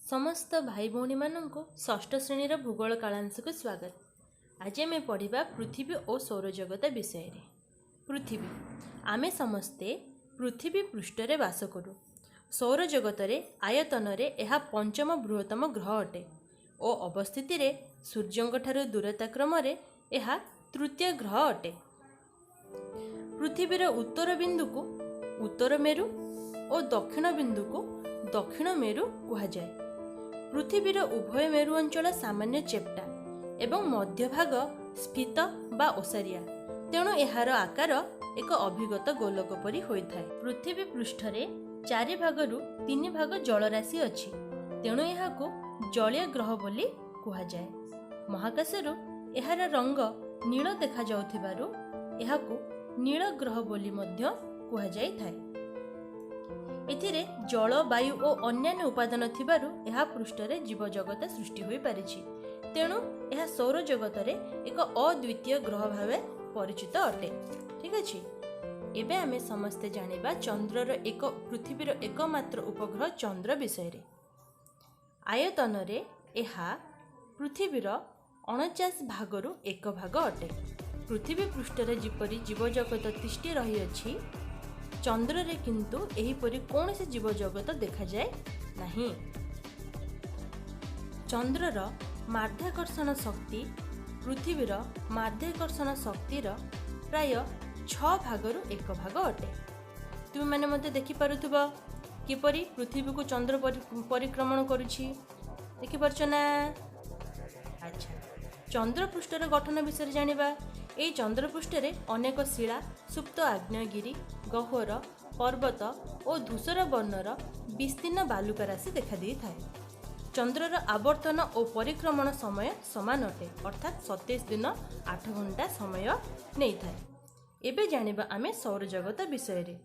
ସମସ୍ତ ଭାଇ ଭଉଣୀମାନଙ୍କୁ ଷଷ୍ଠ ଶ୍ରେଣୀର ଭୂଗୋଳ କାଳାଂଶକୁ ସ୍ୱାଗତ। ଆଜି ଆମେ ପଢ଼ିବା ପୃଥିବୀ ଓ ସୌରଜଗତ ବିଷୟରେ। ପୃଥିବୀ। ଆମେ ସମସ୍ତେ ପୃଥିବୀ ପୃଷ୍ଠରେ ବାସ କରୁ। ସୌରଜଗତରେ ଆୟତନରେ ଏହା ପଞ୍ଚମ ବୃହତ୍ତମ ଗ୍ରହ ଅଟେ ଓ ଅବସ୍ଥିତିରେ ସୂର୍ଯ୍ୟଙ୍କଠାରୁ ଦୂରତା କ୍ରମରେ ଏହା ତୃତୀୟ ଗ୍ରହ ଅଟେ। ପୃଥିବୀର ଉତ୍ତର ବିନ୍ଦୁକୁ ଉତ୍ତର ମେରୁ ଓ ଦକ୍ଷିଣ ବିନ୍ଦୁକୁ ଦକ୍ଷିଣ ମେରୁ କୁହାଯାଏ। ପୃଥିବୀର ଉଭୟ ମେରୁ ଅଞ୍ଚଳ ସାମାନ୍ୟ ଚେପ୍ଟା ଏବଂ ମଧ୍ୟଭାଗ ସ୍ଫୀତ ବା ଓସାରିଆ, ତେଣୁ ଏହାର ଆକାର ଏକ ଅଭିଗତ ଗୋଲକ ପରି ହୋଇଥାଏ। ପୃଥିବୀ ପୃଷ୍ଠରେ 4 ଭାଗରୁ 3 ଭାଗ ଜଳରାଶି ଅଛି, ତେଣୁ ଏହାକୁ ଜଳୀୟ ଗ୍ରହ ବୋଲି କୁହାଯାଏ। ମହାକାଶରୁ ଏହାର ରଙ୍ଗ ନୀଳ ଦେଖାଯାଉଥିବାରୁ ଏହାକୁ ନୀଳ ଗ୍ରହ ବୋଲି ମଧ୍ୟ କୁହାଯାଇଥାଏ। ଏଥିରେ ଜଳ, ବାୟୁ ଓ ଅନ୍ୟାନ୍ୟ ଉପାଦାନ ଥିବାରୁ ଏହା ପୃଷ୍ଠରେ ଜୀବଜଗତ ସୃଷ୍ଟି ହୋଇପାରିଛି। ତେଣୁ ଏହା ସୌରଜଗତରେ ଏକ ଅଦ୍ୱିତୀୟ ଗ୍ରହ ଭାବେ ପରିଚିତ ଅଟେ। ଠିକ୍ ଅଛି, ଏବେ ଆମେ ସମସ୍ତେ ଜାଣିବା ଚନ୍ଦ୍ରର ଏକ ପୃଥିବୀର ଏକମାତ୍ର ଉପଗ୍ରହ ଚନ୍ଦ୍ର ବିଷୟରେ। ଆୟତନରେ ଏହା ପୃଥିବୀର 49 ଭାଗରୁ 1 ଭାଗ ଅଟେ। ପୃଥିବୀ ପୃଷ୍ଠରେ ଯେପରି ଜୀବଜଗତ ତିଷ୍ଠି ରହିଅଛି, ଚନ୍ଦ୍ରରେ କିନ୍ତୁ ଏହିପରି କୌଣସି ଜୀବଜଗତ ଦେଖାଯାଏ ନାହିଁ। ଚନ୍ଦ୍ରର ମାଧ୍ୟାକର୍ଷଣ ଶକ୍ତି ପୃଥିବୀର ମାଧ୍ୟାକର୍ଷଣ ଶକ୍ତିର ପ୍ରାୟ 6 ଭାଗରୁ 1 ଭାଗ ଅଟେ। ତୁମେମାନେ ମଧ୍ୟ ଦେଖିପାରୁଥିବ କିପରି ପୃଥିବୀକୁ ଚନ୍ଦ୍ର ପରିକ୍ରମଣ କରୁଛି, ଦେଖିପାରୁଛ ନା? ଆଚ୍ଛା, ଚନ୍ଦ୍ରପୃଷ୍ଠର ଗଠନ ବିଷୟରେ ଜାଣିବା। ଏହି ଚନ୍ଦ୍ରପୃଷ୍ଠରେ ଅନେକ ଶିଳା, ସୁପ୍ତ ଆଗ୍ନେୟଗିରି, ଗହ୍ୱର, ପର୍ବତ ଓ ଧୂସର ବର୍ଣ୍ଣର ବିସ୍ତୀର୍ଣ୍ଣ ବାଲୁକା ରାଶି ଦେଖାଦେଇଥାଏ। ଚନ୍ଦ୍ରର ଆବର୍ତ୍ତନ ଓ ପରିକ୍ରମଣ ସମୟ ସମାନ ଅଟେ, ଅର୍ଥାତ୍ 27 ଦିନ 8 ଘଣ୍ଟା ସମୟ ନେଇଥାଏ। ଏବେ ଜାଣିବା ଆମେ ସୌରଜଗତ ବିଷୟରେ।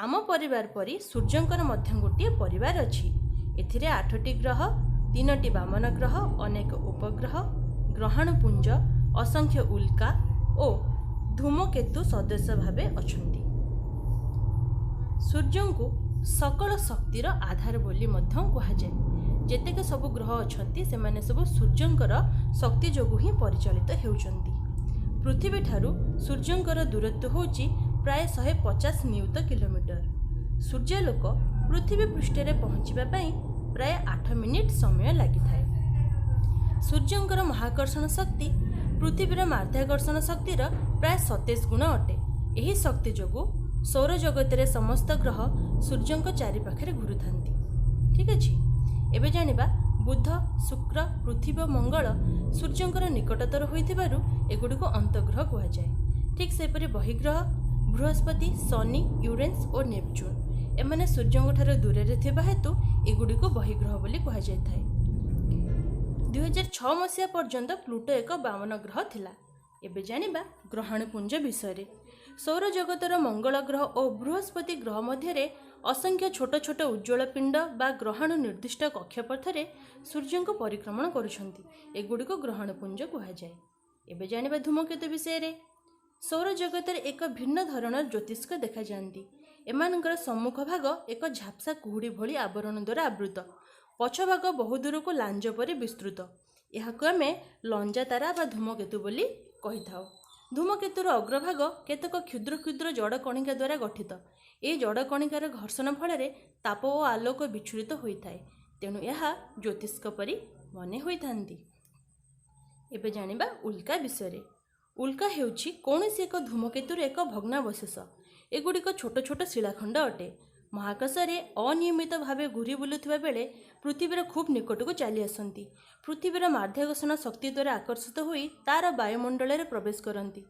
ଆମ ପରିବାର ପରି ସୂର୍ଯ୍ୟଙ୍କର ମଧ୍ୟ ଗୋଟିଏ ପରିବାର ଅଛି। ଏଥିରେ 8ଟି ଗ୍ରହ, 3ଟି ବାମନ ଗ୍ରହ, ଅନେକ ଉପଗ୍ରହ, ଗ୍ରହାଣୁପୁଞ୍ଜ, ଅସଂଖ୍ୟ ଉଲ୍କା ଓ ଧୂମକେତୁ ସଦସ୍ୟ ଭାବେ ଅଛନ୍ତି। ସୂର୍ଯ୍ୟଙ୍କୁ ସକଳ ଶକ୍ତିର ଆଧାର ବୋଲି ମଧ୍ୟ କୁହାଯାଏ। ଯେତେକ ସବୁ ଗ୍ରହ ଅଛନ୍ତି, ସେମାନେ ସବୁ ସୂର୍ଯ୍ୟଙ୍କର ଶକ୍ତି ଯୋଗୁଁ ହିଁ ପରିଚାଳିତ ହେଉଛନ୍ତି। ପୃଥିବୀଠାରୁ ସୂର୍ଯ୍ୟଙ୍କର ଦୂରତ୍ୱ ହେଉଛି ପ୍ରାୟ 150 ନିୟୁତ କିଲୋମିଟର। ସୂର୍ଯ୍ୟାଲୋକ ପୃଥିବୀ ପୃଷ୍ଠରେ ପହଞ୍ଚିବା ପାଇଁ ପ୍ରାୟ 8 ମିନିଟ୍ ସମୟ ଲାଗିଥାଏ। ସୂର୍ଯ୍ୟଙ୍କର ମହାକର୍ଷଣ ଶକ୍ତି ପୃଥିବୀର ମାଧ୍ୟାକର୍ଷଣ ଶକ୍ତିର ପ୍ରାୟ 27 ଗୁଣ ଅଟେ। ଏହି ଶକ୍ତି ଯୋଗୁଁ ସୌରଜଗତରେ ସମସ୍ତ ଗ୍ରହ ସୂର୍ଯ୍ୟଙ୍କ ଚାରିପାଖରେ ଘୁରୁଥାନ୍ତି। ଠିକ୍ ଅଛି, ଏବେ ଜାଣିବା ବୁଧ, ଶୁକ୍ର, ପୃଥିବୀ ଓ ମଙ୍ଗଳ ସୂର୍ଯ୍ୟଙ୍କର ନିକଟତର ହୋଇଥିବାରୁ ଏଗୁଡ଼ିକୁ ଅନ୍ତଗ୍ରହ କୁହାଯାଏ। ଠିକ୍ ସେହିପରି ବହିଗ୍ରହ ବୃହସ୍ପତି, ଶନି, ୟୁରେନ୍ସ ଓ ନେପଚୁନ୍, ଏମାନେ ସୂର୍ଯ୍ୟଙ୍କଠାରୁ ଦୂରରେ ଥିବା ହେତୁ ଏଗୁଡ଼ିକୁ ବହିଗ୍ରହ ବୋଲି କୁହାଯାଇଥାଏ। 2006 ମସିହା ପର୍ଯ୍ୟନ୍ତ ପ୍ଲୁଟୋ ଏକ ବାମନ ଗ୍ରହ ଥିଲା। ଏବେ ଜାଣିବା ଗ୍ରହାଣୁପୁଞ୍ଜ ବିଷୟରେ। ସୌରଜଗତର ମଙ୍ଗଳ ଗ୍ରହ ଓ ବୃହସ୍ପତି ଗ୍ରହ ମଧ୍ୟରେ ଅସଂଖ୍ୟ ଛୋଟ ଛୋଟ ଉଜ୍ଜ୍ୱଳ ପିଣ୍ଡ ବା ଗ୍ରହାଣୁ ନିର୍ଦ୍ଦିଷ୍ଟ କକ୍ଷପଥରେ ସୂର୍ଯ୍ୟଙ୍କୁ ପରିକ୍ରମଣ କରୁଛନ୍ତି। ଏଗୁଡ଼ିକୁ ଗ୍ରହାଣୁପୁଞ୍ଜ କୁହାଯାଏ। ଏବେ ଜାଣିବା ଧୂମକେତୁ ବିଷୟରେ। ସୌରଜଗତରେ ଏକ ଭିନ୍ନ ଧରଣର ଜ୍ୟୋତିଷ୍କ ଦେଖାଯାଆନ୍ତି। ଏମାନଙ୍କର ସମ୍ମୁଖ ଭାଗ ଏକ ଝାପ୍ସା କୁହୁଡ଼ି ଭଳି ଆବରଣ ଦ୍ୱାରା ଆବୃତ, ପଛ ଭାଗ ବହୁ ଦୂରକୁ ଲାଞ୍ଜ ପରି ବିସ୍ତୃତ। ଏହାକୁ ଆମେ ଲଞ୍ଜା ତାରା ବା ଧୂମକେତୁ ବୋଲି କହିଥାଉ। ଧୂମକେତୁର ଅଗ୍ରଭାଗ କେତେକ କ୍ଷୁଦ୍ର କ୍ଷୁଦ୍ର ଜଡ଼ କଣିକା ଦ୍ୱାରା ଗଠିତ। ଏହି ଜଡ଼ କଣିକାର ଘର୍ଷଣ ଫଳରେ ତାପ ଓ ଆଲୋକ ବିଚ୍ଛୁରିତ ହୋଇଥାଏ, ତେଣୁ ଏହା ଜ୍ୟୋତିଷ୍କ ପରି ମନେ ହୋଇଥାନ୍ତି। ଏବେ ଜାଣିବା ଉଲ୍କା ବିଷୟରେ। ଉଲ୍କା ହେଉଛି କୌଣସି ଏକ ଧୂମକେତୁର ଏକ ଭଗ୍ନାବଶେଷ। ଏଗୁଡ଼ିକ ଛୋଟ ଛୋଟ ଶିଳାଖଣ୍ଡ ଅଟେ। ମହାକାଶରେ ଅନିୟମିତ ଭାବେ ଘୂରି ବୁଲୁଥିବା ବେଳେ ପୃଥିବୀର ଖୁବ୍ ନିକଟକୁ ଚାଲି ଆସନ୍ତି। ପୃଥିବୀର ମାଧ୍ୟାକର୍ଷଣ ଶକ୍ତି ଦ୍ୱାରା ଆକର୍ଷିତ ହୋଇ ତା'ର ବାୟୁମଣ୍ଡଳରେ ପ୍ରବେଶ କରନ୍ତି।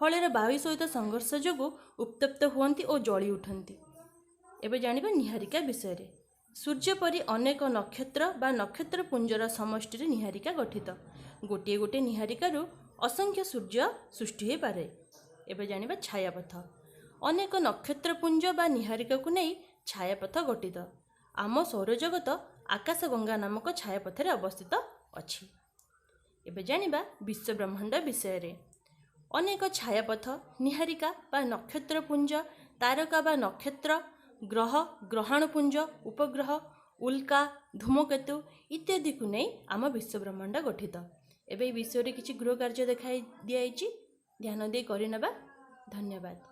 ଫଳରେ ବାୟୁ ସହିତ ସଂଘର୍ଷ ଯୋଗୁଁ ଉତ୍ତପ୍ତ ହୁଅନ୍ତି ଓ ଜଳି ଉଠନ୍ତି। ଏବେ ଜାଣିବା ନିହାରିକା ବିଷୟରେ। ସୂର୍ଯ୍ୟ ପରି ଅନେକ ନକ୍ଷତ୍ର ବା ନକ୍ଷତ୍ରପୁଞ୍ଜର ସମଷ୍ଟିରେ ନିହାରିକା ଗଠିତ। ଗୋଟିଏ ଗୋଟିଏ ନିହାରିକାରୁ ଅସଂଖ୍ୟ ସୂର୍ଯ୍ୟ ସୃଷ୍ଟି ହୋଇପାରେ। ଏବେ ଜାଣିବା ଛାୟାପଥ। ଅନେକ ନକ୍ଷତ୍ରପୁଞ୍ଜ ବା ନିହାରିକାକୁ ନେଇ ଛାୟାପଥ ଗଠିତ। ଆମ ସୌରଜଗତ ଆକାଶଗଙ୍ଗା ନାମକ ଛାୟାପଥରେ ଅବସ୍ଥିତ ଅଛି। ଏବେ ଜାଣିବା ବିଶ୍ୱବ୍ରହ୍ମାଣ୍ଡ ବିଷୟରେ। ଅନେକ ଛାୟାପଥ, ନିହାରିକା ବା ନକ୍ଷତ୍ରପୁଞ୍ଜ, ତାରକା ବା ନକ୍ଷତ୍ର, ଗ୍ରହ, ଗ୍ରହାଣୁପୁଞ୍ଜ, ଉପଗ୍ରହ ଉଲ୍କା, ଧୂମକେତୁ ଇତ୍ୟାଦିକୁ ନେଇ ଆମ ବିଶ୍ୱବ୍ରହ୍ମାଣ୍ଡ ଗଠିତ। ଏବେ ଏହି ବିଷୟରେ କିଛି ଗୃହ କାର୍ଯ୍ୟ ଦେଖାଇ ଦିଆଯାଇଛି, ଧ୍ୟାନ ଦେଇ କରିନେବା। ଧନ୍ୟବାଦ।